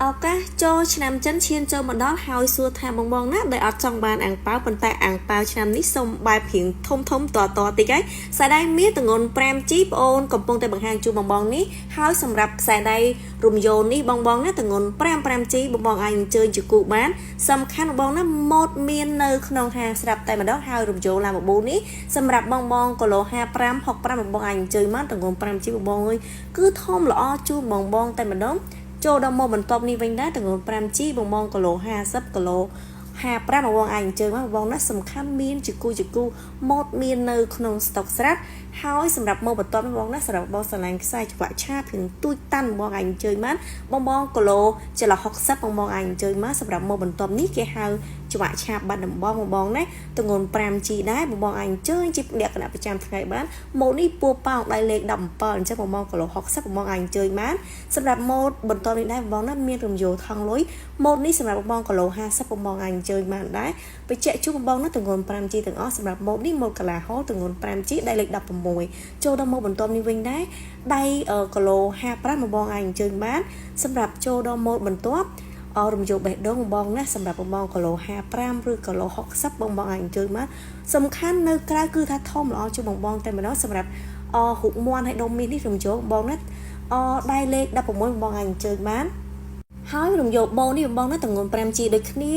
ឱកាសចូលឆ្នាំចិនឈានចូលមកដល់ហើយសួរថាបងបងណាដែលអត់ចង់បានអាំងប៉ាវប៉ុន្តែអាំងប៉ាវឆ្នាំនេះសុំបែបរៀងធំធំតតតិចហើយខ្សែដៃមាសទងន់ 5G ប្អូនកំពុងតែបង្ហាញជូនបងបងនេះហើយសម្រាប់ខ្សែដៃរំយោលនេះបងបងណាទងន់5 5G បងបងអាចអញ្ជើញជាគូបានសំខាន់បងបងណាម៉ូតមាននៅក្នុងហាងស្រាប់តែម្ដងហើយរំយោលឡាបប៊ូនេះសម្រាប់បងបងគីឡូ55 65បងបងអាចអញ្ជើញមកទងន់ 5G បងបងអើយគឺធំល្អជូនបងបងតែម្ដងចូលដល់មកបន្ទាប់នេះវិញដែរទងន់ 5G បងបងគីឡូ50គីឡូ55បងបងអាចអញ្ជើញមកបងណាសំខាន់មានជាគូជាគូម៉ូតមាននៅក្នុងស្តុកស្រាប់ហើយសម្រាប់មកបន្ទាប់នេះបងណាសម្រាប់បងស្រឡាញ់ខ្សែច្រវាក់ឆាភៀងទូចតាន់បងអាចអញ្ជើញបានបងបងគីឡូចន្លោះ60បងបងអាចអញ្ជើញមកសម្រាប់មកបន្ទាប់នេះគេហៅច្រវាក់ឆាបបាត់ដំបងបងបងណាទងន់ 5G ដែរបងបងអាចអញ្ជើញជាលក្ខណៈប្រចាំថ្ងៃបានម៉ូតនេះពួរប៉ោងដៃលេខ17អញ្ចឹងបងបងគីឡូ60បងបងអាចអញ្ជើញបានសម្រាប់ម៉ូតបន្ទាប់នេះដែរបងបងណាមានរំយោលថងលុយម៉ូតនេះសម្រាប់បងបងគីឡូ50បងបងអាចអញ្ជើញបានដែរបញ្ជាក់ជូនបងបងណាទងន់ 5G ទាំងអស់សម្រាប់ម៉ូតនេះម៉ូតកាឡាហូទងន់ 5G ដៃលេខ16ចូលដល់ម៉ូតបន្ទាប់នេះវិញដែរដៃគីឡូ55បងបងអាចអញ្ជើញបានសម្រាប់ចូលដល់ម៉ូតបន្ទាប់អរំយោបេះដូងបងបងណាសម្រាប់បងបងគីឡូ55ឬគីឡូ60បងបងអាចអញ្ជើញមកសំខាន់នៅក្រៅគឺថាធំល្អជូនបងបងតែម្ដងសម្រាប់អរូបមន្តឲ្យដុំមាសនេះរំយោបងណាអដៃលេខ16បងបងអាចអញ្ជើញបានហើយរំយោបោនេះបងបងណាទងន់ 5G ដូចគ្នា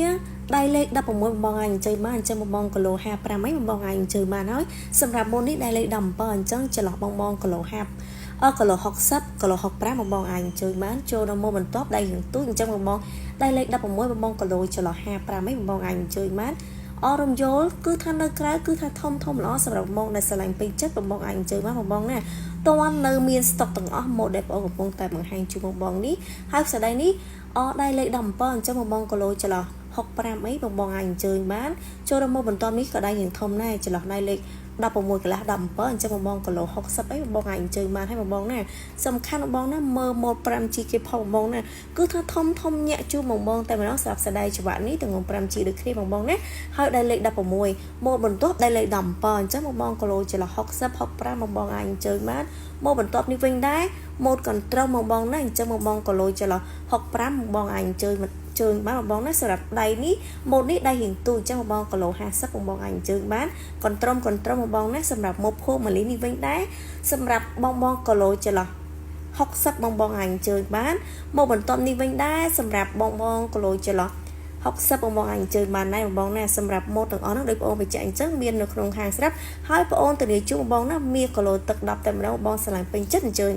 ដៃលេខ16បងបងអាចអញ្ជើញបានអញ្ចឹងបងបងគីឡូ55អីបងបងអាចអញ្ជើញបានហើយសម្រាប់មុននេះដៃលេខ17អញ្ចឹងចន្លោះបងបងគីឡូ50អគីឡូ60គីឡូ65បងបងអាចអញ្ជើញបានចូលដល់មកបន្ទាប់ដៃរៀងទូចអញ្ចឹងបងបងដៃលេខ16បងបងគីឡូចន្លោះ55អីបងបងអាចអញ្ជើញបានអរំយោលគឺថានៅក្រៅគឺថាធំធំល្អសម្រាប់បងដែលស្រឡាញ់ពេញចិត្តបងបងអាចអញ្ជើញបានបងបងណាតន់នៅមានស្តុកទាំងអស់ម៉ូដែលបងកំពុងតែបង្ហាញជូនបងបងនេះហើយខ្សែដៃនេះអដៃលេខ17អញ្ចឹងបងបងគីឡូចន្លោះ65អីបងបងអាចអញ្ជើញបានចូលដល់មកបន្ទាប់នេះក៏ដៃរៀងធំដែរចន្លោះដៃលេខ16កន្លះ17អញ្ចឹងបងបងគីឡូ60អីបងបងអាចអញ្ជើញបានហើយបងបងណាសំខាន់បងបងណាមើលម៉ូត 5G គេផុសបងបងណាគឺថាធំធំញាក់ជូនបងបងតែម្ដងសម្រាប់សដៃច្បាក់នេះទាំង 5G ដូចគ្នាបងបងណាហើយដៃលេខ16ម៉ូតបន្ទាប់ដៃលេខ17អញ្ចឹងបងបងគីឡូចន្លោះ60 65បងបងអាចអញ្ជើញបានម៉ូតបន្ទាប់នេះវិញដែរម៉ូតកន្ត្រឹមបងបងណាអញ្ចឹងបងបងគីឡូចន្លោះ65បងបងអាចអញ្ជើញជើញបានបងបងណាសម្រាប់ដៃនេះម៉ូតនេះដៃរៀងទូចអញ្ចឹងបងបងគីឡូ50បងបងអាចអញ្ជើញបានកន្ត្រមកន្ត្រមបងបងណាសម្រាប់ម៉ូតភោម៉ាលីនេះវិញដែរសម្រាប់បងបងគីឡូចន្លោះ60បងបងអាចអញ្ជើញបានមកបន្ទាប់នេះវិញដែរសម្រាប់បងបងគីឡូចន្លោះ60បងបងអាចអញ្ជើញបានដែរបងបងណាសម្រាប់ម៉ូតទាំងអស់ហ្នឹងដោយបងបញ្ជាក់អញ្ចឹងមាននៅក្នុងហាងស្រាប់ហើយបងអូនធានាជូនបងបងណាមានគីឡូទឹក10តែម្ដងបងស្រឡាញ់ពេញចិត្តអញ្ជើញ។